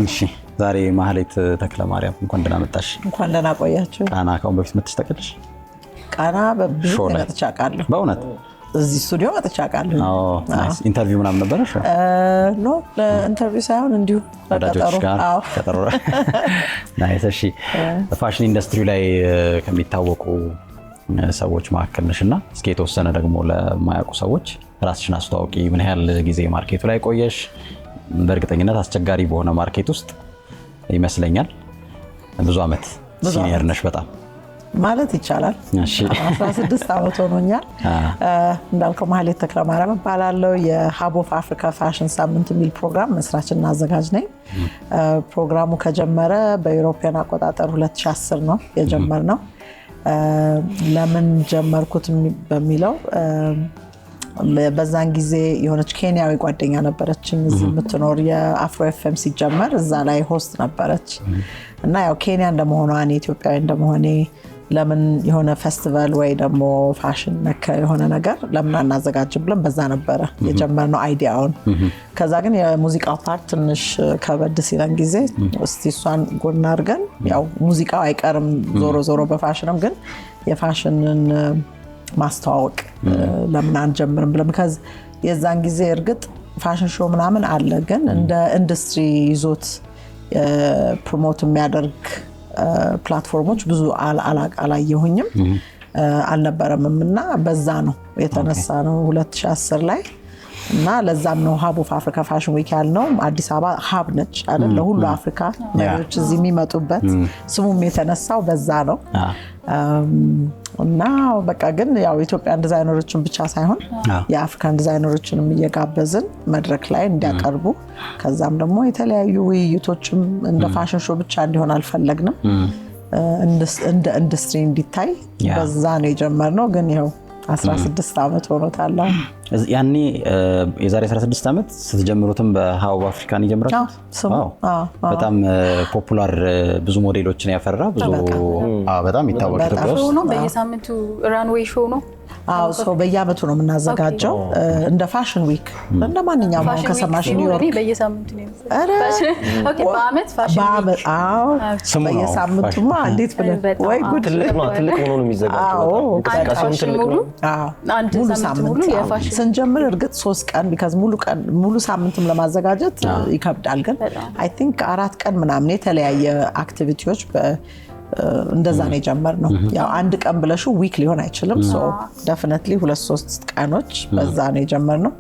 እሺ፣ ዛሬ ማህሌት ተክለ ማርያም እንኳን ደህና መጣሽ። እንኳን ደህና ቆያችሁ። ቃና ከአሁን በፊት መጥተሽ ታውቂያለሽ? ቃና በብዙ show ላይ? መጥቼ አውቃለሁ። በእውነት? እዚህ ስቱዲዮ መጥቼ አውቃለሁ። አዎ፣ nice። Interview ምናምን ነበረሽ? No፣ ለ interview ሳይሆን እንዲሁ ወዳጆች በቀጠሮ። ጋር። አዎ። ቀጠሮ። Nice። እሺ፣ fashion industry ላይ ከሚታወቁ ሰዎች መካከል ነሽ እና እስኪ የተወሰነ ደግሞ ለማያውቁ ሰዎች ራስሽን አስተዋውቂ። ምን ያህል ጊዜ market ኡ ላይ ቆየሽ? በእርግጠኝነት አስቸጋሪ በሆነ market ውስጥ ይመስለኛል ብዙ ዓመት ብዙ senior ዓመት። ነሽ በጣም። ማለት ይቻላል። 16 ዓመት ሆኖኛል። እንዳልከው ማህሌት ተክለማርያም እባላለሁ። የ Hub of Africa ፋሽን ሳምንት የሚል ፕሮግራም መስራችና አዘጋጅ ነኝ። ፕሮግራሙ ከጀመረ በ European አቆጣጠር 2010 ነው የጀመርነው። ለምን ጀመርኩት በሚለው በዛን ጊዜ የሆነች ኬንያዊ ጓደኛ ነበረችኝ እዚህ የምትኖር፣ የአፍሮ ኤፍኤም ሲጀመር እዛ ላይ host ነበረች። እና ያው ኬንያ እንደመሆኗ እኔ ኢትዮጵያዊ እንደመሆኔ ለምን የሆነ ፌስቲቫል ወይ ደግሞ ፋሽን ነክ የሆነ ነገር ለምን አናዘጋጅም ብለን በዛ ነበረ የጀመርነው idea ውን። ከዛ ግን የሙዚቃው part ትንሽ ከበድ ሲለን ጊዜ እስቲ እሷን ጎን አድርገን፣ ያው ሙዚቃው አይቀርም ዞሮ ዞሮ በፋሽንም፣ ግን የፋሽንን ማስተዋወቅ ለምን አንጀምርም ብለን፣ because የዛን ጊዜ እርግጥ fashion show ምናምን አለ፣ ግን እንደ ኢንዱስትሪ ይዞት promote የሚያደርግ platform ኦች ብዙ አላየሁኝም፣ አልነበረምም። እና በዛ ነው የተነሳ ነው 2010 ላይ። እና ለዛም ነው Hub of Africa Fashion Week ያልነው። አዲስ አበባ hub ነች አይደል? ለሁሉ አፍሪካ መሪዎች እዚህ የሚመጡበት፣ ስሙም የተነሳው በዛ ነው። እና በቃ ግን ያው ኢትዮጵያን ዲዛይነሮችን ብቻ ሳይሆን የአፍሪካን ዲዛይነሮችንም እየጋበዝን መድረክ ላይ እንዲያቀርቡ፣ ከዛም ደግሞ የተለያዩ ውይይቶችም፣ እንደ fashion show ብቻ እንዲሆን አልፈለግንም። እንደ ኢንዱስትሪ እንዲታይ በዛ ነው የጀመርነው። ግን ይኸው 16 ዓመት ሆኖታል አሁን። ያኔ የዛሬ 16 ዓመት ስትጀምሩትም በ Hub Africa ን የጀመራችሁት? ስሙ። አዎ። በጣም popular፣ ብዙ ሞዴሎችን ያፈራ፣ ብዙ በጣም ይታወቅ ኢትዮጵያ ውስጥ። Show ነው፣ በየሳምንቱ runway show ነው። አዎ፣ so በየአመቱ ነው የምናዘጋጀው እንደ fashion week፣ እንደ ማንኛውም አሁን ከሰማሽ ኒውዮርክ። በየሳምንቱ ነው የመሰለኝ። ኧረ፣ Okay፣ በአመት ፋሽን በአመት፣ አዎ። ስሙ ነው። በየሳምንቱማ እንዴት ብለን ወይ ጉድ! ትልቅ ነው፣ ትልቅ ሆኖ ነው የሚዘጋጀው። በጣም እንቅስቃሴውም ፋሽን ትልቅ ሙሉ ነው። አዎ፣ አንድ ሙሉ ሳምንት ሙሉ ሳምንት፣ አዎ። የፋሽን ስንጀምር እርግጥ 3 ቀን፣ because ሙሉ ቀን ሙሉ ሳምንትም ለማዘጋጀት ይከብዳል። ግን I think 4 ቀን ምናምን የተለያየ activity ዎች እንደዛ ነው የጀመርነው። ያው አንድ ቀን ብለሹ week ሊሆን አይችልም። So definitely 2-3 ቀኖች በዛ ነው የጀመርነው።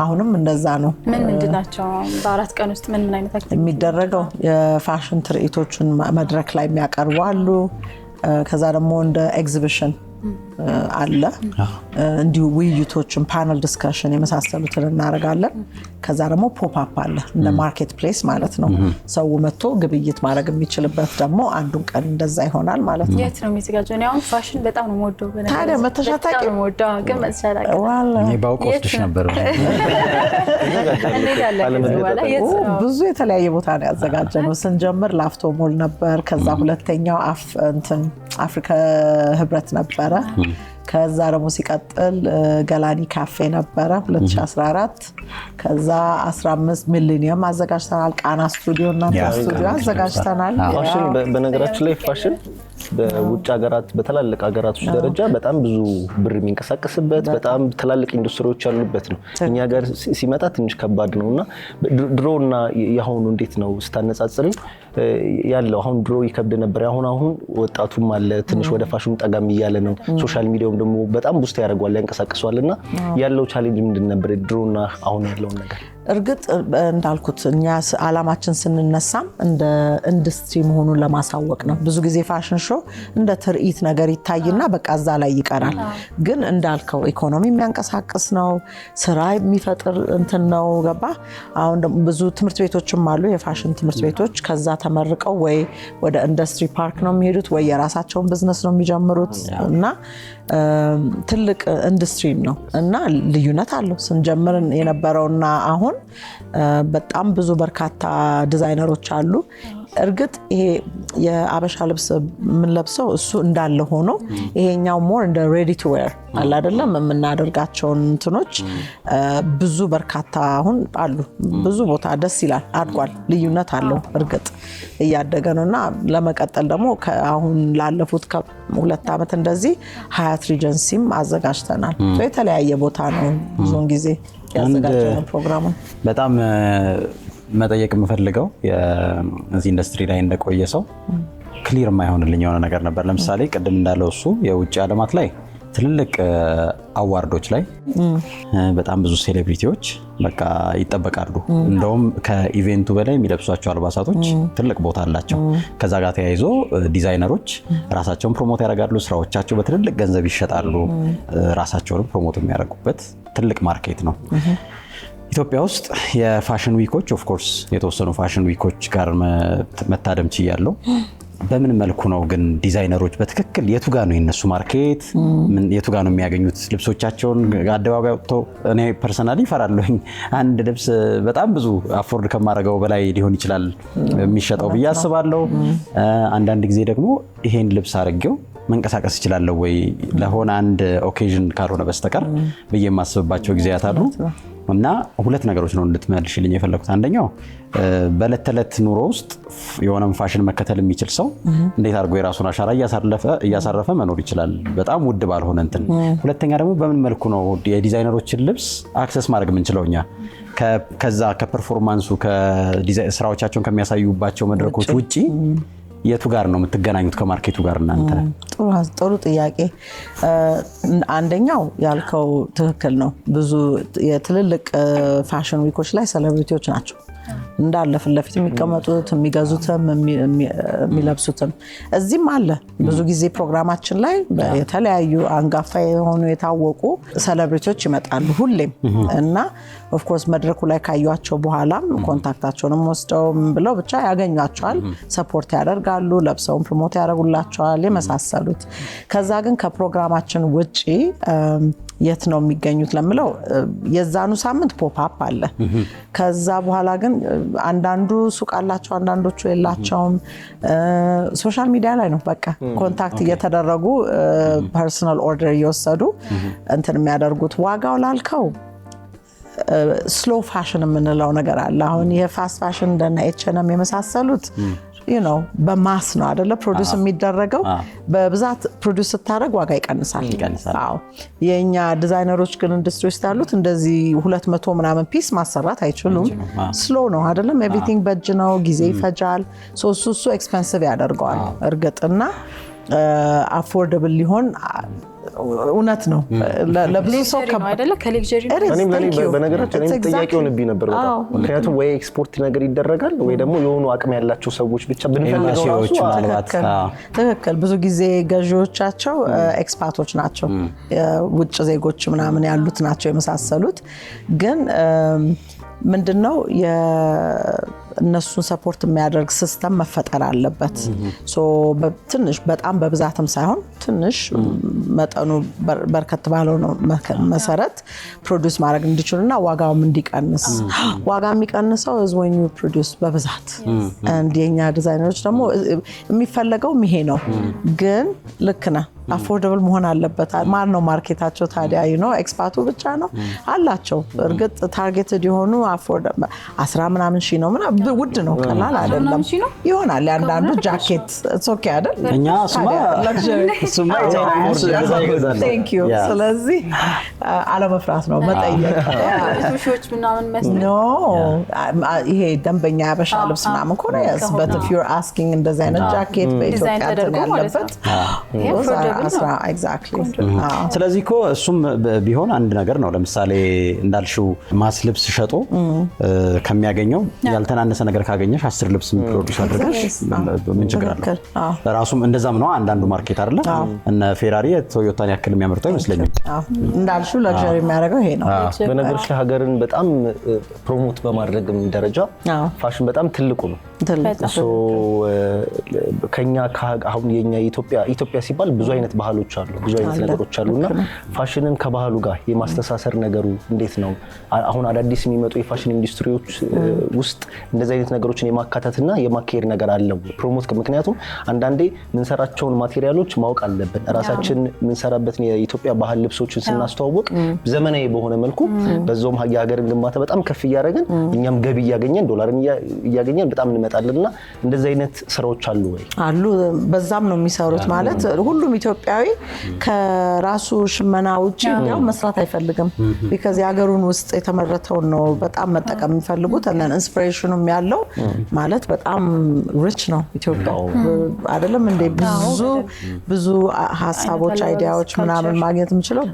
አሁንም እንደዛ ነው። ምን ምንድን ናቸው? በ4 ቀን ውስጥ ምን ምን አይነት activity? የሚደረገው የፋሽን ትርኢቶችን መድረክ ላይ የሚያቀርቡ አሉ። ከዛ ደግሞ እንደ ኤግዚቢሽን አለ። እንዲሁ ውይይቶችን፣ panel discussion የመሳሰሉትን እናደርጋለን። ከዛ ደግሞ pop up አለ፣ እንደ market place ማለት ነው። ሰው መጥቶ ግብይት ማድረግ የሚችልበት ደግሞ አንዱን ቀን እንደዛ ይሆናል ማለት ነው። የት ነው የሚዘጋጀው? እኔ አሁን ፋሽን በጣም ነው የምወደው። በነገራችን ታዲያ መተሽ በጣም አታውቂም? ነው የምወደው፣ ግን መጥቼ አላውቅም። ዋላ። እኔ ባውቅ የት ወስድሽ ነው? ነበር። እንሄዳለን ከዚህ በኋላ። የት ነው? ብዙ የተለያየ ቦታ ነው ያዘጋጀነው። ስንጀምር ላፍቶ ሞል ነበር። ከዛ ሁለተኛው እንትን አፍሪካ ህብረት ነበረ። ከዛ ደግሞ ሲቀጥል ገላኒ ካፌ ነበረ 2014። ከዛ 15 ሚሊኒየም አዘጋጅተናል። ቃና ስቱዲዮ፣ እናንተ ስቱዲዮ አዘጋጅተናል። ፋሽን በነገራችን ላይ ፋሽን በውጭ ሀገራት በትላልቅ ሀገራቶች ደረጃ በጣም ብዙ ብር የሚንቀሳቀስበት፣ በጣም ትላልቅ ኢንዱስትሪዎች ያሉበት ነው። እኛ ጋር ሲመጣ ትንሽ ከባድ ነው። እና ድሮና የአሁኑ እንዴት ነው ስታነጻጽሪው ያለው? አሁን ድሮ ይከብድ ነበር። አሁን አሁን ወጣቱም አለ፣ ትንሽ ወደ ፋሽኑ ጠጋም እያለ ነው። Social media ውም ደግሞ በጣም boost ያደርገዋል፣ ያንቀሳቅሰዋል። እና ያለው challenge ምንድን ነበር ድሮና አሁን ያለውን ነገር? እርግጥ እንዳልኩት እኛ አላማችን ስንነሳም እንደ ኢንዱስትሪ መሆኑን ለማሳወቅ ነው። ብዙ ጊዜ fashion show እንደ ትርኢት ነገር ይታይና በቃ እዛ ላይ ይቀራል። ግን እንዳልከው ኢኮኖሚ የሚያንቀሳቅስ ነው፣ ስራ የሚፈጥር እንትን ነው። ገባ? አሁን ደግሞ ብዙ ትምህርት ቤቶችም አሉ፣ የፋሽን ትምህርት ቤቶች። ከዛ ተመርቀው ወይ ወደ industry park ነው የሚሄዱት ወይ የራሳቸውን ቢዝነስ ነው የሚጀምሩት። እና ትልቅ ኢንዱስትሪም ነው እና ልዩነት አለው። ስንጀምር የነበረውና አሁን በጣም ብዙ በርካታ ዲዛይነሮች አሉ። እርግጥ ይሄ የአበሻ ልብስ የምንለብሰው እሱ እንዳለ ሆኖ ይሄኛው more እንደ ready to wear አለ አይደለም የምናደርጋቸውን እንትኖች ብዙ በርካታ አሁን አሉ። ብዙ ቦታ ደስ ይላል፣ አድጓል። ልዩነት አለው እርግጥ እያደገ ነው እና ለመቀጠል ደግሞ አሁን ላለፉት 2 ዓመት እንደዚህ ሀያት ሪጀንሲም አዘጋጅተናል። የተለያየ ቦታ ነው ብዙውን ጊዜ ያዘጋጀነው ፕሮግራሙን። በጣም መጠየቅ የምፈልገው እዚህ ኢንዱስትሪ ላይ እንደቆየ ሰው clear የማይሆንልኝ የሆነ ነገር ነበር። ለምሳሌ ቅድም እንዳለው እሱ የውጭ ዓለማት ላይ ትልልቅ award ኦች ላይ በጣም ብዙ celebrity ዎች በቃ ይጠበቃሉ። እንደውም ከ event ኡ በላይ የሚለብሷቸው አልባሳቶች ትልቅ ቦታ አላቸው። ከዛ ጋር ተያይዞ ዲዛይነሮች ራሳቸውን promote ያደርጋሉ። ስራዎቻቸው በትልልቅ ገንዘብ ይሸጣሉ። ራሳቸውንም promote የሚያደርጉበት ትልቅ market ነው። ኢትዮጵያ ውስጥ የ fashion week ኦች፣ of course የተወሰኑ fashion week ኦች ጋር መታደም ችያለሁ። በምን መልኩ ነው ግን ዲዛይነሮች በትክክል የቱ ጋር ነው የነሱ market? የቱ ጋር ነው የሚያገኙት ልብሶቻቸውን አደባባይ አውጥተው? እኔ personally እፈራለሁኝ። አንድ ልብስ በጣም ብዙ afford ከማደርገው በላይ ሊሆን ይችላል የሚሸጠው ብዬ አስባለሁ። አንዳንድ ጊዜ ደግሞ ይሄን ልብስ አድርጌው መንቀሳቀስ እችላለሁ ወይ ለሆነ አንድ occasion ካልሆነ በስተቀር ብዬ የማስብባቸው ጊዜያት አሉ። እና ሁለት ነገሮች ነው እንድትመልሽልኝ የፈለኩት። አንደኛው በዕለት ተዕለት ኑሮ ውስጥ የሆነን ፋሽን መከተል የሚችል ሰው እንዴት አድርጎ የራሱን አሻራ እያሳረፈ መኖር ይችላል፣ በጣም ውድ ባልሆነ እንትን። ሁለተኛ ደግሞ በምን መልኩ ነው የዲዛይነሮችን ልብስ access ማድረግ የምንችለው እኛ ከዛ ከ performance ኡ ስራዎቻቸውን ከሚያሳዩባቸው መድረኮች ውጪ የቱ ጋር ነው የምትገናኙት ከ market ኡ ጋር እናንተ? ጥሩ ጥያቄ። አንደኛው ያልከው ትክክል ነው። ብዙ የትልልቅ fashion week ኦች ላይ celebrity ዎች ናቸው እንዳለ ፊት ለፊት የሚቀመጡት፣ የሚገዙትም የሚለብሱትም። እዚህም አለ። ብዙ ጊዜ ፕሮግራማችን ላይ የተለያዩ አንጋፋ የሆኑ የታወቁ celebrity ዎች ይመጣሉ ሁሌም እና of course መድረኩ ላይ ካዩቸው በኋላም contact ኣቸውንም ወስደው ምን ብለው ብቻ ያገኟቸዋል፣ support ያደርጋሉ፣ ለብሰውን promote ያደርጉላቸዋል የመሳሰሉት። ከዛ ግን ከፕሮግራማችን ውጪ የት ነው የሚገኙት ለምለው የዛኑ ሳምንት pop up አለ። ከዛ በኋላ ግን አንዳንዱ ሱቅ አላቸው፣ አንዳንዶቹ የላቸውም። Social media ላይ ነው በቃ contact እየተደረጉ personal order እየወሰዱ እንትን የሚያደርጉት። ዋጋው ላልከው slow fashion የምንለው ነገር አለ። አሁን ይሄ fast fashion እንደነ H&M የመሳሰሉት በ mass ነው አደለ produce የሚደረገው። በብዛት produce ስታደርግ ዋጋ ይቀንሳል። ይቀንሳል። አዎ። የእኛ ዲዛይነሮች ግን ኢንዱስትሪ ውስጥ ያሉት እንደዚህ 200 ምናምን piece ማሰራት አይችሉም። Slow ነው አይደለም፣ everything በእጅ ነው፣ ጊዜ ይፈጃል። So እሱ expensive ያደርገዋል እርግጥና affordable ሊሆን እውነት ነው ለብዙ ሰው ነው አይደለ? ከ luxury እኔም ለእኔ በነገራችን እኔም ጥያቄ ሆንብኝ ነበር በጣም። ምክንያቱም ወይ ኤክስፖርት ነገር ይደረጋል ወይ ደግሞ የሆኑ አቅም ያላቸው ሰዎች ብቻ ብንፈልገው ኤምባሲዎች ራሱ ምናልባት ትክክል። ብዙ ጊዜ ገዢዎቻቸው expat ኦች ናቸው፣ የውጭ ዜጎች ምናምን ያሉት ናቸው የመሳሰሉት። ግን ምንድነው እነሱን support የሚያደርግ system መፈጠር አለበት። So ትንሽ በጣም በብዛትም ሳይሆን ትንሽ መጠኑ በርከት ባለው ነው መሰረት produce ማድረግ እንዲችሉ እና ዋጋውም እንዲቀንስ። ዋጋ የሚቀንሰው is when you produce በብዛት and የኛ ዲዛይነሮች ደግሞ የሚፈለገውም ይሄ ነው። ግን ልክ ነህ፣ affordable መሆን አለበት። ማን ነው market ኣቸው ታዲያ? Expat ኡ ብቻ ነው አላቸው። እርግጥ targeted የሆኑ 10 ምናምን ሺህ ነው ምናምን፣ ውድ ነው፣ ቀላል አይደለም። ምናምን ሺህ ነው? ይሆናል የአንዳንዱ ጃኬት okay አይደል? እኛ እሱማ እሱማ የቻይና ልብስ ገዛ ይገዛል። Thank you። ስለዚህ አለመፍራት ነው መጠየቅ። ሺዎች ምናምን መስለኝ። No፣ ይሄ ደንበኛ ያበሻ ልብስ ምናምን ከሆነ yes, but if you're asking እንደዚህ አይነት ጃኬት በኢትዮጵያ ዲዛይን እንትን ተደርጎ ማለት ነው። ያለበት ይሄ those are affordable ነው። Exactly። ስለዚህ እኮ እሱም ቢሆን አንድ ነገር ነው። ለምሳሌ እንዳልሽው mass ልብስ ሸጦ ከሚያገኘው ያልተናነሰ ነገር ካገኘሽ 10 ልብስ produce አድርገሽ ምን ችግር አለው? ትክክል። አዎ። ራሱም እንደዛም ነው አንዳንዱ market አይደለ? እነ ፌራሪ የቶዮታን ያክል የሚያመርተው አይመስለኝም። አዎ። እንዳልሽው luxury የሚያደርገው ይሄ ነው። በነገሮች ላይ ሀገርን በጣም promote በማድረግም ደረጃ ፋሽን በጣም ትልቁ ነው። ትልቅ So ከኛ አሁን የኛ ኢትዮጵያ ኢትዮጵያ ሲባል ብዙ አይነት ባህሎች አሉ፣ ብዙ አይነት ነገሮች አሉ እና ፋሽንን ከባህሉ ጋር የማስተሳሰር ነገሩ እንዴት ነው? አሁን አዳዲስ የሚመጡ የፋሽን ኢንዱስትሪዎች ውስጥ እንደዚህ አይነት ነገሮችን የማካተትና የማካሄድ ነገር አለው promote። ምክንያቱም አንዳንዴ የምንሰራቸውን material ኦች ማወቅ አለብን። ራሳችን የምንሰራበትን የኢትዮጵያ ባህል ልብሶችን ስናስተዋውቅ ዘመናዊ በሆነ መልኩ በዛውም የሀገርን ግንባታ በጣም ከፍ እያደረግን እኛም ገቢ እያገኘን ዶላርን እያገኘን በጣም እንመጣለን። እና እንደዚህ አይነት ስራዎች አሉ ወይ? አሉ። በዛም ነው የሚሰሩት። ማለት ሁሉም ኢትዮጵያዊ ከራሱ ሽመና ውጭ እንዲያውም መስራት አይፈልግም። Because የሀገሩን ውስጥ የተመረተውን ነው በጣም መጠቀም የሚፈልጉት። እና inspiration ኑም ያለው ማለት በጣም rich ነው ኢትዮጵያ፣ አይደለም እንዴ? ብዙ ብዙ ሀሳቦች፣ idea ዎች ምናምን ማግኘት የምችለው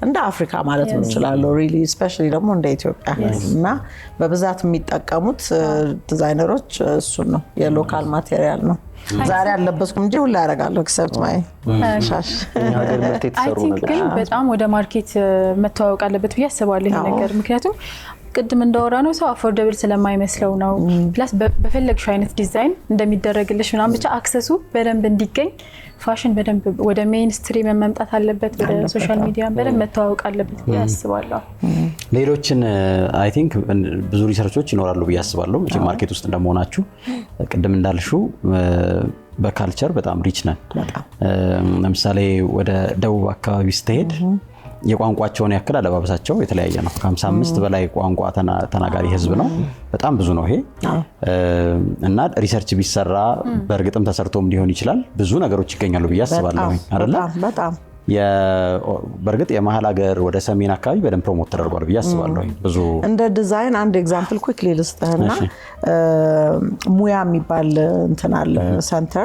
እንደ አፍሪካ ማለት እንችላለሁ really፣ especially ደግሞ እንደ ኢትዮጵያ። እና በብዛት የሚጠቀሙት ዲዛይነሮች እሱን ነው፣ የ local material ነው። ዛሬ አልለበስኩም እንጂ ሁላ ያደርጋለሁ except my ሻሽ። እኛ ሀገር ምርት አይ የተሰሩ think ነገሮች ግን በጣም ወደ market መተዋወቅ አለበት ብዬ አስባለሁ ይሄ ነገር። ምክንያቱም ቅድም እንዳወራነው ሰው affordable ስለማይመስለው ነው። Plus በፈለግሽው አይነት ዲዛይን እንደሚደረግልሽ ምናምን ብቻ access ኡ በደንብ እንዲገኝ ፋሽን በደንብ ወደ mainstream መምጣት አለበት። ወደ social media በደንብ መተዋወቅ አለበት ብዬ አስባለሁ። ሌሎችን I think ብዙ research ኦች ይኖራሉ ብዬ አስባለሁ። መቼም market ውስጥ እንደመሆናችሁ ቅድም እንዳልሽው በ culture በጣም rich ነን። ለምሳሌ ወደ ደቡብ አካባቢ ስትሄድ የቋንቋቸውን ያክል አለባበሳቸው የተለያየ ነው። ከ55 በላይ ቋንቋ ተናጋሪ ህዝብ ነው። በጣም ብዙ ነው ይሄ። እና research ቢሰራ፣ በእርግጥም ተሰርቶም ሊሆን ይችላል፣ ብዙ ነገሮች ይገኛሉ ብዬ አስባለሁ። አይደለ? በጣም በጣም። በእርግጥ የመሀል ሀገር ወደ ሰሜን አካባቢ በደንብ promote ተደርጓል ብዬ አስባለሁ። ብዙ እንደ ዲዛይን አንድ example quickly ልስጥህና ሙያ የሚባል እንትን አለ center፣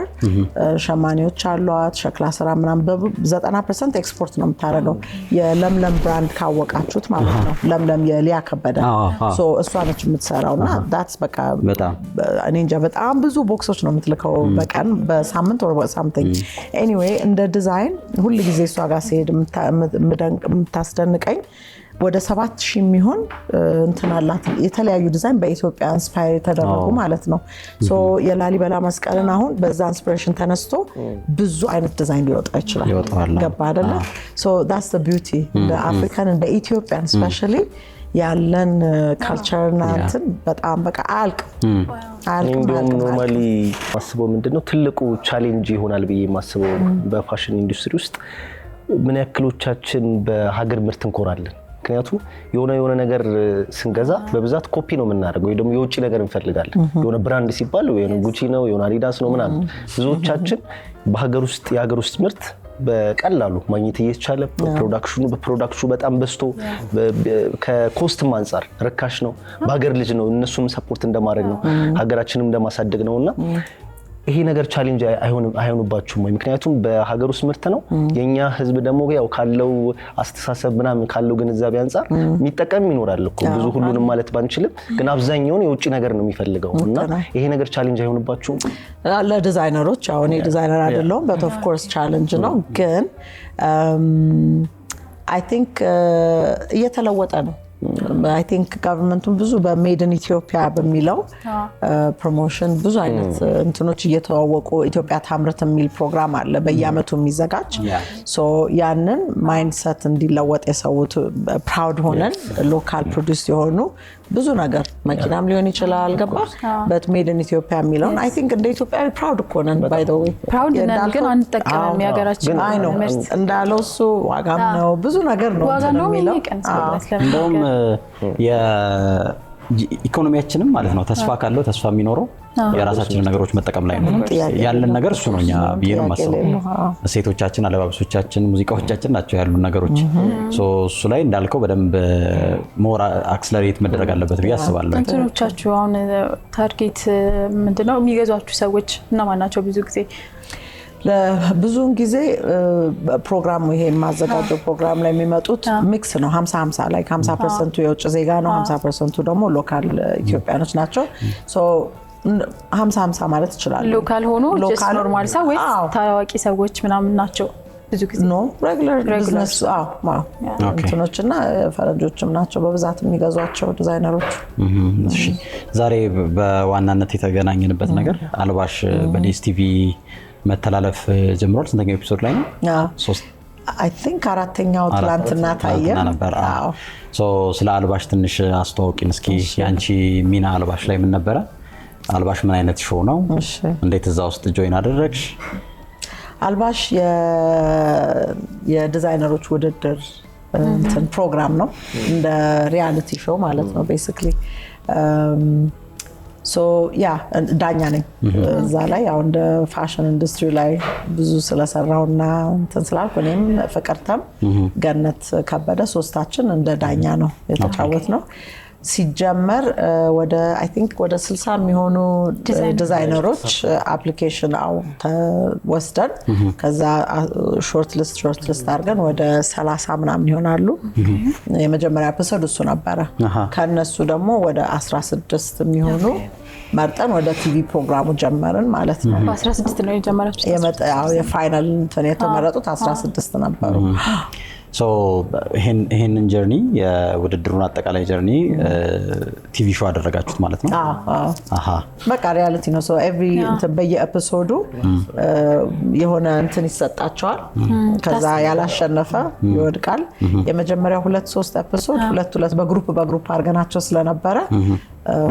ሸማኔዎች አሏት፣ ሸክላ ስራ ምናምን፣ 90% ኤክስፖርት ነው የምታደርገው። የለምለም brand ካወቃችሁት ማለት ነው። ለምለም የሊያ ከበደ፣ so እሷ ነች የምትሰራው። እና that's በቃ በጣም እኔ እንጃ በጣም ብዙ box ኦች ነው የምትልከው በቀን፣ በሳምንት or something። Anyway እንደ ዲዛይን ሁል ጊዜ እሷ ጋር ሲሄድ የምታስደንቀኝ ወደ 7,000 የሚሆን እንትን አላት፣ የተለያዩ ዲዛይን በኢትዮጵያ inspire የተደረጉ ማለት ነው። So የላሊበላ መስቀልን አሁን በዛ inspiration ተነስቶ ብዙ አይነት ዲዛይን ሊወጣ ይችላል። ይወጣዋል። ገባ አይደለ? So that's the beauty እንደ African፣ እንደ Ethiopian especially ያለን culture ና እንትን በጣም በቃ አያልቅም፣ አያልቅም። እንዲሁም አያልቅም። Normally ማስበው ምንድነው ትልቁ challenge ይሆናል ብዬ የማስበው በፋሽን ኢንዱስትሪ ውስጥ ምን ያክሎቻችን በሀገር ምርት እንኮራለን? ምክንያቱም የሆነ የሆነ ነገር ስንገዛ በብዛት ኮፒ ነው የምናደርገው ወይ ደግሞ የውጭ ነገር እንፈልጋለን። የሆነ brand ሲባል የሆነ ጉቺ ነው፣ የሆነ አዲዳስ ነው ምናምን። ብዙዎቻችን በሀገር ውስጥ የሀገር ውስጥ ምርት በቀላሉ ማግኘት እየተቻለ በ production ኑ በጣም በዝቶ ከ cost ም አንጻር ርካሽ ነው። በሀገር ልጅ ነው፣ እነሱንም support እንደማድረግ ነው፣ ሀገራችንም እንደማሳደግ ነው። እና ይሄ ነገር challenge አይሆንባችሁም ወይ? ምክንያቱም በሀገር ውስጥ ምርት ነው። የኛ ህዝብ ደግሞ ያው ካለው አስተሳሰብ ምናምን ካለው ግንዛቤ አንጻር የሚጠቀም ይኖራል እኮ ብዙ፣ ሁሉንም ማለት ባንችልም ግን አብዛኛውን የውጭ ነገር ነው የሚፈልገው። እና ይሄ ነገር challenge አይሆንባችሁም? ለዲዛይነሮች፣ ያው እኔ ዲዛይነር አይደለሁም፣ but of course challenge ነው። ግን I think እየተለወጠ ነው። I think government ኡን ብዙ በ made in Ethiopia በሚለው promotion ብዙ አይነት እንትኖች እየተዋወቁ፣ ኢትዮጵያ ታምርት የሚል ፕሮግራም አለ በየአመቱ የሚዘጋጅ። So ያንን mindset እንዲለወጥ የሰው proud ሆነን local produce የሆኑ ብዙ ነገር፣ መኪናም ሊሆን ይችላል፣ ገባ፣ but made in Ethiopia የሚለውን I think እንደ ኢትዮጵያዊ proud እኮ ነን by the way። Proud ነን ግን አንጠቀምም የሀገራችን አይ ነው ምርት። እንዳለው እሱ ዋጋም ነው፣ ብዙ ነገር ነው ዋጋ እንትን እንደውም የሚለው። ይቀንሳል እውነት እንደውም ለመናገር። የኢኮኖሚያችንም ማለት ነው ተስፋ ካለው ተስፋ የሚኖረው የራሳችንን ነገሮች መጠቀም ላይ ነው። ጥያቄ ያለን ነገር እሱ ነው እኛ ብዬ ነው ጥያቄ የማስበው። የሌለው። እሴቶቻችን፣ አለባበሶቻችን፣ ሙዚቃዎቻችን ናቸው ያሉን ነገሮች። So እሱ ላይ እንዳልከው በደንብ more accelerate መደረግ አለበት ብዬ አስባለሁ። እንትኖቻችሁ አሁን target ምንድነው? የሚገዟችሁ ሰዎች እነማን ናቸው ብዙ ጊዜ? ብዙውን ጊዜ ፕሮግራሙ ይሄ የማዘጋጀው ፕሮግራም ላይ የሚመጡት mix ነው። 50 50 ላይ 50% ቱ የውጭ ዜጋ ነው፣ 50% ቱ ደግሞ local ኢትዮጵያኖች ናቸው። So 50 50 ማለት ይችላሉ። Local ሆኖ just normal ሰው ወይስ ታዋቂ ሰዎች ምናምን ናቸው ብዙ ጊዜ? No፣ regular business እንትኖች እና ፈረንጆችም ናቸው በብዛት የሚገዟቸው ዲዛይነሮች። እሺ፣ ዛሬ በዋናነት የተገናኘንበት ነገር አልባሽ በዲኤስቲቪ መተላለፍ ጀምሯል። ስንተኛው episode ላይ ነው? ሶስት I think አራተኛው ትላንትና ታየ። ትናንትና ነበር። አዎ። So ስለ አልባሽ ትንሽ አስተዋውቂን እስኪ። የአንቺ ሚና አልባሽ ላይ ምን ነበረ? አልባሽ ምን አይነት show ነው? እሺ። እንዴት እዛ ውስጥ join አደረግሽ? አልባሽ የዲዛይነሮች ውድድር እንትን ፕሮግራም ነው። እንደ reality show ማለት ነው basically። So yeah፣ ዳኛ ነኝ እዛ ላይ። ያው እንደ fashion industry ላይ ብዙ ስለሰራውና እንትን ስላልኩ እኔም ፍቅርተም ገነት ከበደ ሶስታችን እንደ ዳኛ ነው የተጫወትነው። ሲጀመር ወደ I think ወደ 60 የሚሆኑ ዲዛይነሮች application ወስደን ከዛ short list አድርገን ወደ 30 ምናምን ይሆናሉ። የመጀመሪያ episode እሱ ነበረ። ከእነሱ ደግሞ ወደ 16 የሚሆኑ መርጠን ወደ ቲቪ ፕሮግራሙ ጀመርን ማለት ነው። በ16 ነው የጀመራችሁት? የ final እንትን የተመረጡት 16 ነበሩ። So ይሄንን journey፣ የውድድሩን አጠቃላይ journey TV show አደረጋችሁት ማለት ነው? አዎ። በቃ reality ነው። So every እንትን በየ episode ኡ የሆነ እንትን ይሰጣቸዋል። ከዛ ያላሸነፈ ይወድቃል። የመጀመሪያው ሁለት ሶስት episode ሁለት ሁለት በ group በ group አድርገናቸው ስለነበረ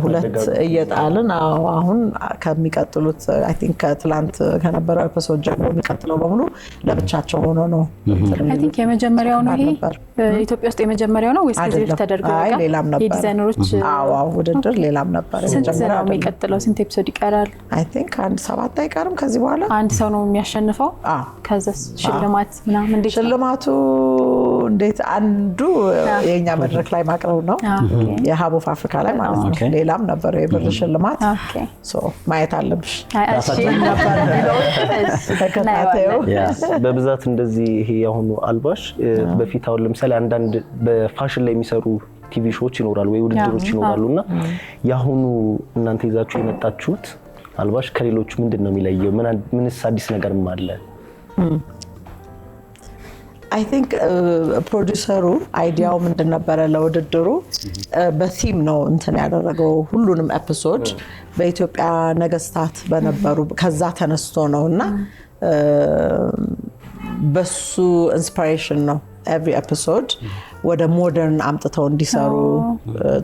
ሁለት እየጣልን፣ አዎ፣ አሁን ከሚቀጥሉት I think ከትላንት ከነበረው episode ጀምሮ የሚቀጥለው በሙሉ ለብቻቸው ሆኖ ነው እንትን I think የመጀመሪያው ነው ይሄ ነበር። ኢትዮጵያ ውስጥ የመጀመሪያው ነው ወይስ ከዚህ በፊት አይደለም። ተደርጎ አይ፣ ያውቃል? ሌላም ነበር። የዲዛይነሮች አዎ፣ ውድድር ሌላም ነበር። ስንት የመጀመሪያው ነው አይደለም። የሚቀጥለው? ስንት episode ይቀራል? I think አንድ ሰባት አይቀርም ከዚህ በኋላ። አንድ ሰው ነው የሚያሸንፈው? አዎ። ከዛስ ሽልማት ምናምን እንዴት ነው? ሽልማቱ እንዴት፣ አንዱ የእኛ መድረክ ላይ ማቅረብ ነው፣ የ Hub of Africa ላይ ማለት ነው። ሌላም ነበረው የብር ሽልማት። So ማየት አለብሽ። አይ፣ እሺ። እሺ፣ ተከታታዩ። እናየዋለን። በብዛት እንደዚህ ይሄ የአሁኑ አልባሽ በፊት አሁን ለምሳሌ አንዳንድ በፋሽን ላይ የሚሰሩ TV show ዎች ይኖራሉ ወይ ውድድሮች ይኖራሉ እና የአሁኑ እናንተ ይዛችሁ የመጣችሁት አልባሽ ከሌሎቹ ምንድን ነው የሚለየው? ምንስ አዲስ ነገርም አለ? I think producer ኡ idea ው ምንድን ነበረ፣ ለውድድሩ በ theme ነው እንትን ያደረገው። ሁሉንም episode በኢትዮጵያ ነገስታት በነበሩ ከዛ ተነስቶ ነው እና በሱ inspiration ነው every episode ወደ modern አምጥተው እንዲሰሩ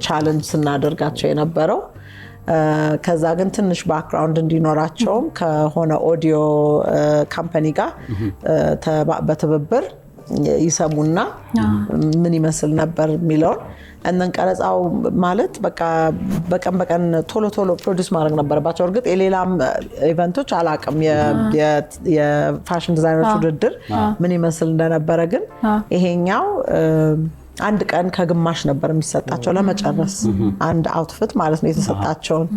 challenge ስናደርጋቸው የነበረው። ከዛ ግን ትንሽ background እንዲኖራቸውም ከሆነ audio company ጋር በትብብር ይሰሙና ምን ይመስል ነበር የሚለውን እነን ቀረጻው ማለት በቃ በቀን በቀን ቶሎ ቶሎ produce ማድረግ ነበረባቸው። እርግጥ የሌላም event ኦች አላቅም፣ የ fashion designer ኦች ውድድር ምን ይመስል እንደነበረ፣ ግን ይሄኛው አንድ ቀን ከግማሽ ነበር የሚሰጣቸው ለመጨረስ፣ አንድ outfit ማለት ነው የተሰጣቸውን።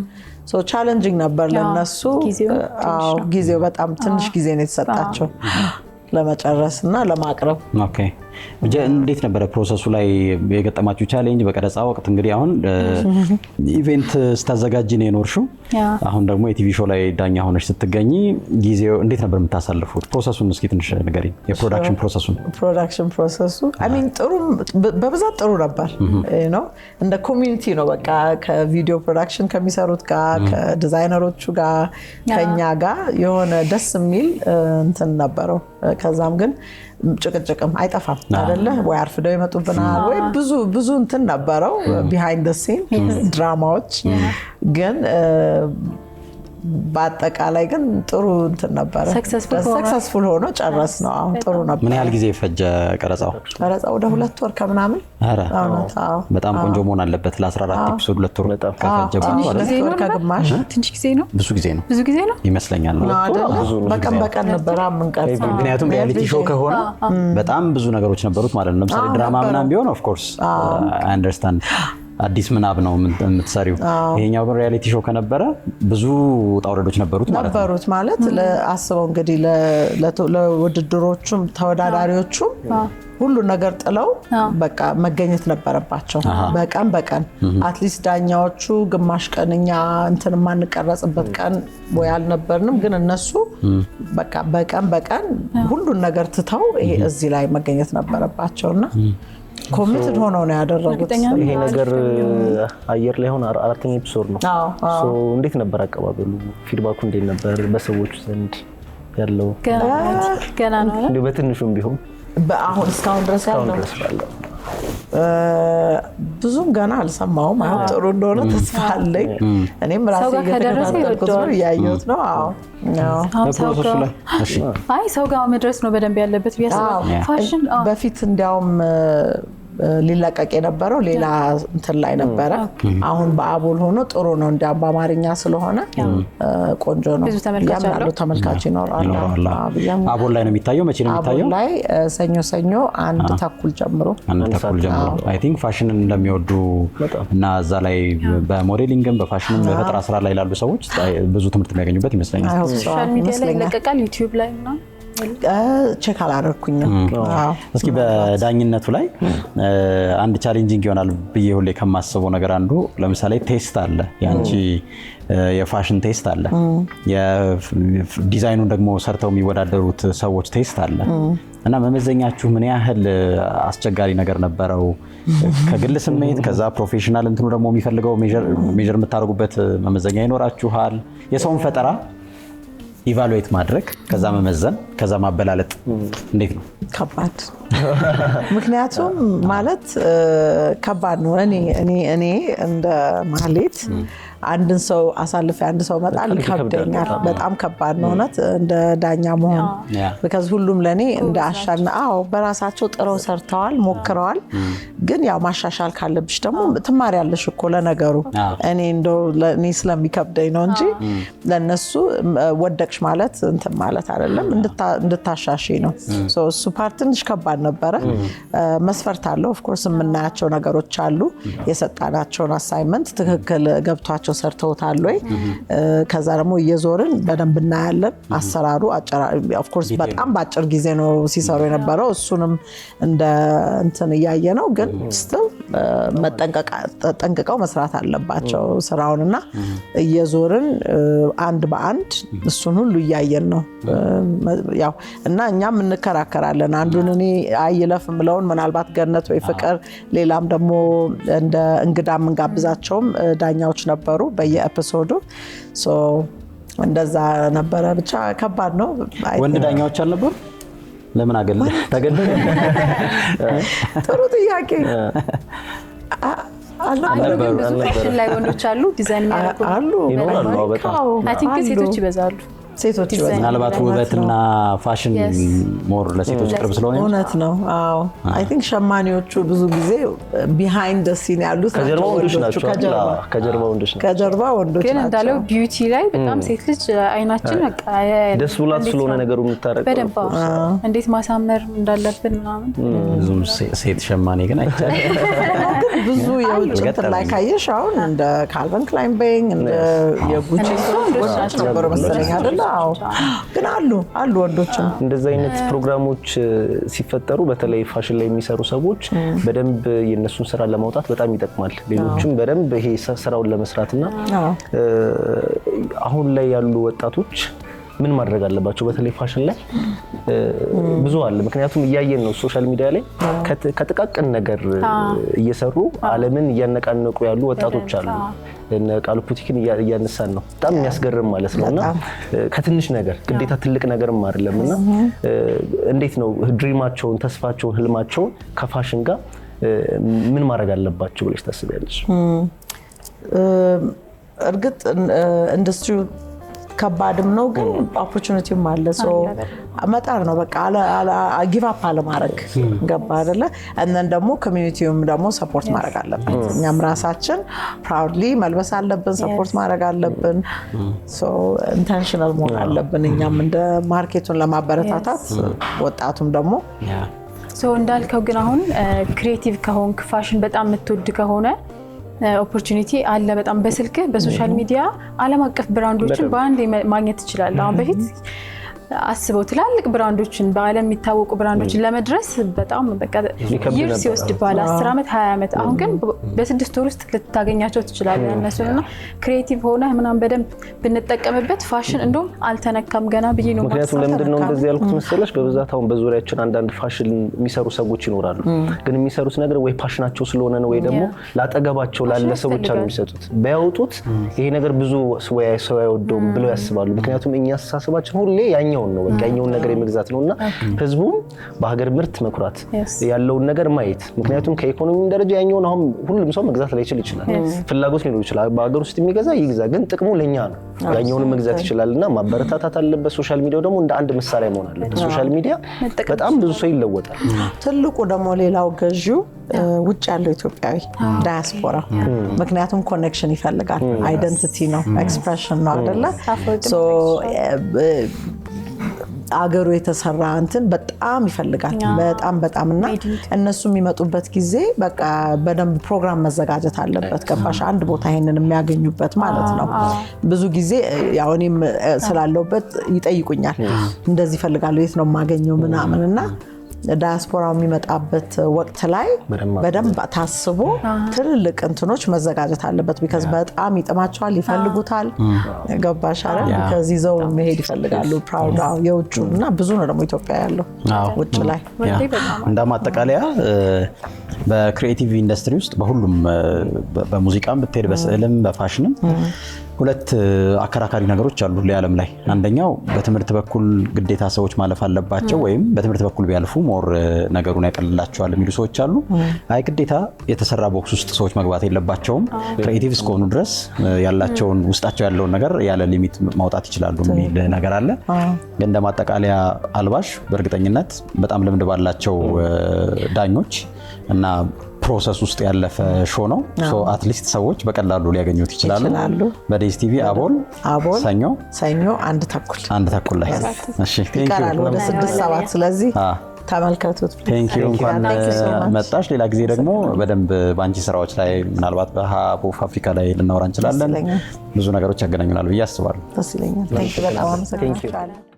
Challenging ነበር ለነሱ። ጊዜው አዎ፣ ጊዜው በጣም ትንሽ ጊዜ ነው የተሰጣቸው ለመጨረስ እና ለማቅረብ። Okay፣ እንዴት ነበረ process ኡ ላይ የገጠማችሁ challenge በቀረጻ ወቅት? እንግዲህ አሁን event ስታዘጋጂ ነው የኖርሽው። አሁን ደግሞ የ TV show ላይ ዳኛ ሆነሽ ስትገኝ ጊዜው እንዴት ነበር የምታሳልፉት? Process ኡን እስኪ ትንሽ ንገሪኝ፣ የ production process ኡን። Production process ኡ I mean ጥሩ፣ በብዛት ጥሩ ነበር ነው። እንደ community ነው በቃ፣ ከ video production ከሚሰሩት ጋር፣ ከዲዛይነሮቹ ጋር፣ ከኛ ጋር የሆነ ደስ የሚል እንትን ነበረው። ከዛም ግን ጭቅጭቅም አይጠፋም አይደለ ወይ? አርፍደው ይመጡብናል ወይ ብዙ ብዙ እንትን ነበረው፣ behind the scene ድራማዎች። ግን በአጠቃላይ ግን ጥሩ እንትን ነበረ። Successful ሆኖ። Successful ሆኖ ጨረስነው። አሁን ጥሩ ነበር። ምን ያህል ጊዜ ፈጀ ቀረጻው? ቀረጻ ወደ 2 ወር ከምናምን። ኧረ እውነት፣ አዎ። በጣም ቆንጆ መሆን አለበት። ለ14 episode 2 ወር በጣም። ከፈጀባችሁ ትንሽ አይደል? ጊዜ ሁለት ነው ወር ከግማሽ። ትንሽ ጊዜ ነው። ብዙ ጊዜ ነው ብዙ ጊዜ ነው። ይመስለኛል። ነው አይደለ? ብዙ ነው። በቀን በቀን ነበር የምንቀርጸው። ምክንያቱም reality show ከሆነ በጣም ብዙ ነገሮች ነበሩት ማለት ነው። ለምሳሌ ድራማ ነበሩ። ምናምን ቢሆን of course I understand፣ አዲስ ምናብ ነው የምትሰሪው። ይሄኛው ግን reality show ከነበረ ብዙ ውጣ ውረዶች ነበሩት ማለት ነው። ነበሩት ማለት አስበው እንግዲህ ለውድድሮቹም ተወዳዳሪዎቹም ሁሉ ነገር ጥለው በቃ መገኘት ነበረባቸው በቀን በቀን። At least ዳኛዎቹ ግማሽ ቀን እኛ እንትን የማንቀረጽበት ቀን ወይ አልነበርንም፣ ግን እነሱ በቃ በቀን በቀን ሁሉን ነገር ትተው ይሄ እዚህ ላይ መገኘት ነበረባቸው እና committed ሆነው ነው ያደረጉት። እርግጠኛ ነኝ። ይሄ ነገር አየር ላይ አሁን አራተኛ episode ነው። አዎ። So እንዴት ነበር አቀባበሉ? Feedback ኡ እንዴት ነበር በሰዎቹ ዘንድ ያለው? ገና ገና ነው አይደል? እንዲሁ በትንሹም ቢሆን። በአሁን እስካሁን ድረስ እስካሁን ያለው ድረስ ባለው? ብዙም ገና አልሰማውም። አሁን ጥሩ እንደሆነ ተስፋ አለኝ። እኔም ራሴ ሰው ጋር ከደረሰ እየተከታተልኩት ነው፣ ይወደዋል። እያየሁት ነው። አዎ አዎ። አሁን ሰው በ process ኡ ጋር ላይ እሺ። አይ፣ ሰው ጋር መድረስ ነው በደንብ ያለበት ብዬ አስባለሁ። ፋሽን አዎ። በፊት እንዲያውም ሊለቀቅ የነበረው ሌላ እንትን ላይ ነበረ። አሁን በአቦል ሆኖ ጥሩ ነው። እንዲያውም በአማርኛ ስለሆነ ቆንጆ ነው። ብዙ ተመልካች ያምናሉ፣ አለው? ተመልካች ይኖረዋል። ይኖረዋል። አዎ ብዬ አምናለሁ። አቦል ላይ ነው የሚታየው። መቼ ነው አቦል የሚታየው? ላይ ሰኞ ሰኞ 1:30 ጀምሮ። 1:30 ጀምሮ። I think ፋሽንን እንደሚወዱ እና እዛ ላይ በ modeling ም በፋሽንም በፈጠራ ስራ ላይ ላሉ ሰዎች ብዙ ትምህርት የሚያገኙበት ይመስለኛል። I hope so። Social media ላይ ይመስለኛል። ይለቀቃል፣ ዩቲዩብ ላይ ምናምን? Check አላደረኩኝም። አዎ። እስኪ በዳኝነቱ ላይ አንድ challenging ይሆናል ብዬ ሁሌ ከማስበው ነገር አንዱ ለምሳሌ taste አለ፣ የአንቺ የፋሽን taste አለ፣ ዲዛይኑን ደግሞ ሰርተው የሚወዳደሩት ሰዎች taste አለ እና መመዘኛችሁ ምን ያህል አስቸጋሪ ነገር ነበረው? ከግል ስሜት፣ ከዛ professional እንትኑ ደግሞ የሚፈልገው measure የምታደርጉበት መመዘኛ ይኖራችኋል። የሰውን ፈጠራ evaluate ማድረግ፣ ከዛ መመዘን፣ ከዛ ማበላለጥ እንዴት ነው? ከባድ፣ ምክንያቱም ማለት ከባድ ነው። እኔ እንደ ማህሌት አንድን ሰው አሳልፌ አንድ ሰው መጣል በጣም ይከብዳል። ይከብደኛል። በጣም ከባድ ነው እውነት እንደ ዳኛ መሆን። Because ሁሉም ለእኔ እንደ አሻና አዎ በራሳቸው ጥረው ሰርተዋል፣ ሞክረዋል። ግን ያው ማሻሻል ካለብሽ ደግሞ ትማሪያለሽ እኮ ለነገሩ። እኔ እንደው ለእኔ ስለሚከብደኝ ነው እንጂ ለእነሱ ወደቅሽ ማለት እንትን ማለት አይደለም፣ እንድታሻሺ ነው። So እሱ part ትንሽ ከባድ ነበረ። መስፈርት አለው፣ of course የምናያቸው ነገሮች አሉ። የሰጣናቸውን assignment ትክክል ገብቷቸው ሰርተውታል ወይ? ከዛ ደግሞ እየዞርን በደንብ እናያለን። አሰራሩ of course በጣም በአጭር ጊዜ ነው ሲሰሩ የነበረው። እሱንም እንደ እንትን እያየ ነው፣ ግን still ጠንቅቀው መስራት አለባቸው ስራውን እና እየዞርን አንድ በአንድ እሱን ሁሉ እያየን ነው ያው እና እኛም እንከራከራለን። አንዱን እኔ አይለፍ የምለውን ምናልባት ገነት ወይ ፍቅር፣ ሌላም ደግሞ እንደ እንግዳ የምንጋብዛቸውም ዳኛዎች ነበሩ በየ episode ኡ፣ so እንደዛ ነበረ። ብቻ ከባድ ነው። ወንድ ዳኛዎች አልነበሩ? ለምን አገለ ተገለለ? ጥሩ ጥያቄ። አሉ፣ ግን ብዙ ፋሽን ላይ ወንዶች አሉ ዲዛይን የሚያደርጉ። አሉ። ይኖራሉ። አዎ፣ በጣም። I think ግን ሴቶች ይበዛሉ። ሴቶች ይበዛሉ። ምናልባት ውበትና ፋሽን more ለሴቶች ቅርብ ስለሆነ። እውነት ነው። አዎ፣ I think ሸማኔዎቹ ብዙ ጊዜ behind scene ያሉት ከጀርባ ናቸው ወንዶች ወንዶቹ። ናቸው። ከጀርባ አዎ፣ ከጀርባ ወንዶች ናቸው። ከጀርባ ወንዶች ግን ናቸው። እንዳለው beauty ላይ በጣም ሴት ልጅ አይናችን በቃ ያያል። ደስ ብሏት እንዴት ስለሆነ ነው ነገሩ የምታደርገው። በደንብ አዎ። እንዴት ማሳመር እንዳለብን ምናምን። ብዙም ሴት ሸማኔ ግን አይቻልም። ግን ብዙ የውጭ እንትን ላይ ካየሽ አሁን እንደ Calvin Klein በይኝ፣ እንደ የ Gucci እነሱ ወንዶች ወንዶች ናቸው። ነበሩ መሰለኝ አይደለ? አዎ። ግን አሉ አሉ ወንዶችም። እንደዚህ አይነት ፕሮግራሞች ሲፈጠሩ በተለይ ፋሽን ላይ የሚሰሩ ሰዎች በደንብ የእነሱን ስራ ለማውጣት በጣም ይጠቅማል። ሌሎችም በደንብ ይሄ ስራውን ለመስራት እና አሁን ላይ ያሉ ወጣቶች ምን ማድረግ አለባቸው? በተለይ ፋሽን ላይ ብዙ አለ። ምክንያቱም እያየን ነው social media ላይ ከጥቃቅን ነገር እየሰሩ ዓለምን እያነቃነቁ ያሉ ወጣቶች አሉ። እነ ቃሉ ቡቲክን እያነሳን ነው። በጣም የሚያስገርም ማለት ነው። እና ከትንሽ ነገር፣ ግዴታ ትልቅ ነገርም አይደለም። እና እንዴት ነው dream ኣቸውን፣ ተስፋቸውን፣ ህልማቸውን ከፋሽን ጋር ምን ማድረግ አለባቸው ብለሽ ታስቢያለሽ? እርግጥ ኢንዱስትሪው ከባድም ነው፣ ግን opportunity ውም አለ። So መጣር ነው በቃ፣ give up አለማድረግ፣ ገባ አይደለ? And then ደግሞ community ውም ደግሞ support ማድረግ አለበት። እኛም ራሳችን proudly መልበስ አለብን፣ support ማድረግ አለብን። Intentional መሆን አለብን። እኛም እንደ market ኡን ለማበረታታት ወጣቱም ደግሞ So እንዳልከው ግን አሁን creative ከሆንክ፣ ፋሽን በጣም የምትወድ ከሆነ opportunity አለ በጣም። በስልክህ በ social media ዓለም አቀፍ brand ኦችን በአንድ ማግኘት ትችላለህ። አሁን በፊት አስበው፣ ትላልቅ brand ኦችን፣ በዓለም የሚታወቁ brand ኦችን ለመድረስ በጣም በቃ ይከብድ years ነበር። ይወስድብሃል፣ 10 ዓመት፣ 20 ዓመት። አሁን ግን በ6 ወር ውስጥ ልታገኛቸው ትችላለህ እነሱን። እና creative ሆነህ ምናምን በደንብ ብንጠቀምበት ፋሽን እንደውም አልተነካም ገና ብዬ ነው ምክንያቱም የማስበው። ለምንድን ነው እንደዚህ ያልኩት መሰለሽ? በብዛት አሁን በዙሪያችን አንዳንድ ፋሽን የሚሰሩ ሰዎች ይኖራሉ። ግን የሚሰሩት ነገር ወይ passion ኣቸው ስለሆነ ነው ወይ ደግሞ ላጠገባቸው ላለ ሰው ብቻ ነው የሚሰጡት። ቢያወጡት ይሄ ነገር ብዙ ወይ ሰው አይወደውም ብለው ያስባሉ። ምክንያቱም እኛ አስተሳሰባችን ሁሌ ያኛው ያኛውን ነው፣ በቃ ያኛውን ነገር የመግዛት ነው። እና ህዝቡም በሀገር ምርት መኩራት፣ ያለውን ነገር ማየት፣ ምክንያቱም ከኢኮኖሚም ደረጃ ያኛውን አሁን ሁሉም ሰው መግዛት ላይችል ይችላል፣ ፍላጎት ሊኖር ይችላል። በሀገር ውስጥ የሚገዛ ይግዛ፣ ግን ጥቅሙ ለኛ ነው። ያኛውን መግዛት ይችላል እና ማበረታታት አለበት። Social media ው ደግሞ እንደ አንድ መሳሪያ መሆን አለበት። Social media በጣም ብዙ ሰው ይለወጣል። ትልቁ ደግሞ ሌላው ገዢው ውጭ ያለው ኢትዮጵያዊ ዳያስፖራ፣ ምክንያቱም connection ይፈልጋል። Identity ነው፣ expression ነው አይደለ? አገሩ የተሰራ እንትን በጣም ይፈልጋል። በጣም በጣም። እና እነሱ የሚመጡበት ጊዜ በቃ በደንብ ፕሮግራም መዘጋጀት አለበት። ገባሽ? አንድ ቦታ ይሄንን የሚያገኙበት ማለት ነው። ብዙ ጊዜ ያው እኔም ስላለሁበት ይጠይቁኛል። እንደዚህ እፈልጋለሁ፣ የት ነው የማገኘው ምናምን። እና ዳያስፖራው የሚመጣበት ወቅት ላይ በደንብ ታስቦ ትልልቅ እንትኖች መዘጋጀት አለበት። Because በጣም ይጥማቸዋል፣ ይፈልጉታል። ገባሽ አይደል? Because ይዘው መሄድ ይፈልጋሉ። Proud የውጩ እና ብዙ ነው ደግሞ ኢትዮጵያ ያለው ውጭ ላይ። እንደ ማጠቃለያ በ creative industry ውስጥ በሁሉም፣ በሙዚቃም ብትሄድ፣ በስዕልም፣ በፋሽንም ሁለት አከራካሪ ነገሮች አሉ ዓለም ላይ። አንደኛው በትምህርት በኩል ግዴታ ሰዎች ማለፍ አለባቸው ወይም በትምህርት በኩል ቢያልፉ more ነገሩን ያቀልላቸዋል የሚሉ ሰዎች አሉ። አይ ግዴታ የተሰራ box ውስጥ ሰዎች መግባት የለባቸውም፣ creative እስከሆኑ ድረስ ያላቸውን ውስጣቸው ያለውን ነገር ያለ limit ማውጣት ይችላሉ የሚል ነገር አለ። ግን እንደ ማጠቃለያ አልባሽ በእርግጠኝነት በጣም ልምድ ባላቸው ዳኞች እና process ውስጥ ያለፈ show ነው። At least ሰዎች በቀላሉ ሊያገኙት ይችላሉ። በ DStv አቦል። አቦል። ሰኞ። ሰኞ 1:30። 1:30 ላይ። እሺ። ይቀራል ወደ 6-7፣ ስለዚህ ተመልከቱት። Thank you፣ እንኳን መጣሽ። ሌላ ጊዜ ደግሞ በደንብ በአንቺ ስራዎች ላይ፣ ምናልባት በ Hub of Africa ላይ ልናወራ እንችላለን። ብዙ ነገሮች ያገናኙናል ብዬ አስባለሁ። ደስ ይለኛል። በጣም አመሰግናለሁ።